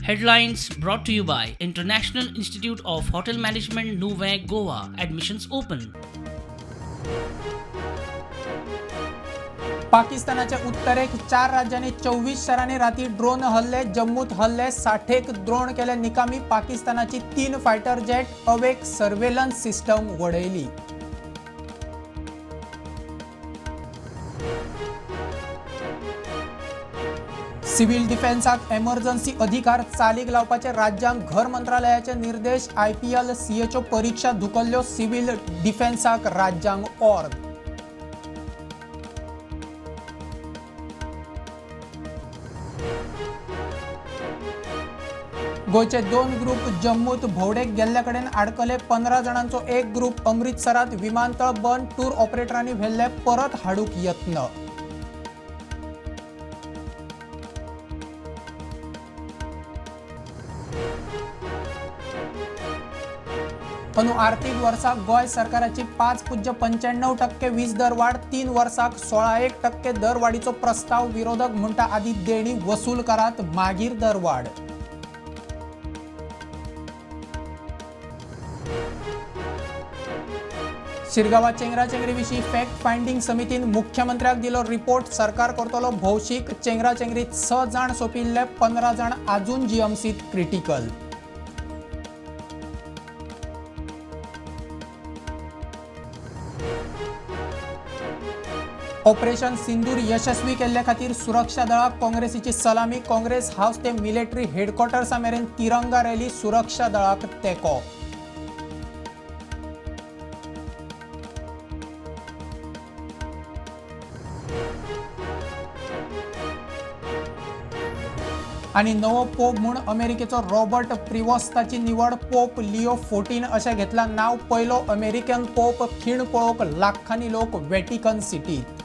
Headlines brought to you by International Institute of Hotel Management, Nuvem, Goa. Admissions open. पाकिस्तानाच्या उत्तरेक 4 राज्यांनी 24 शारांनी राती drone हल्ले. जम्मूत हल्ले, 60 ड्रोन केले निकामी. पाकिस्तानाची 3 fighter jet awake surveillance system वडयली. सिव्हिल डिफेन्साक एमर्जन्सी अधिकार चालीक लावपाचे राज्यांक घर मंत्रालयाचे निर्देश. आयपीएल सीएच्यो परीक्षा धुकल्ल्यो. सिव्हिल डिफेन्साक राज्यांक ऑर्द. गोंयचे 2 ग्रुप जम्मूत भोंवडेक गेल्ले कडेन आडकले. 15 जाणांचो एक ग्रुप अमृतसरात. विमानतळ बंद. टूर ऑपरेटरांनी व्हेल्ले परत हाडूंक यत्न. अंदू आर्थीक वर्साक गोंय सरकाराची 5.95% वीज दरवाड. 3 वर्साक 16.1% दरवाडीचो प्रस्ताव. विरोधक म्हणटा आदी देणी वसूल करात, मागीर दरवाड. शिरगांवा चेंगराचेंगरी विशीं फॅक्ट फायंडींग समितीन मुख्यमंत्र्याक दिलो रिपोर्ट. सरकार करतलो भौशीक. चेंगराचेंगरीत 6 जाण सोंपिल्ले, 15 जाण आजून जीएमसीत क्रिटिकल. ऑपरेशन सिंदूर यशस्वी केल्ले खातीर सुरक्षा दळाक काँग्रेसीची सलामी. काँग्रेस हावस ते मिलिटरी हेडक्वॉर्टर्सा मेरेन तिरंगा रॅली. सुरक्षा दळाक तेंको. आनी नवो पोप म्हूण अमेरिकेचो रॉबर्ट प्रिवॉस्ताची निवड. पोप लिओ 14 अशें घेतलां नांव. पयलो अमेरिकन पोप. खीण पळोवंक लाखांनी लोक व्हॅटिकन सिटीत.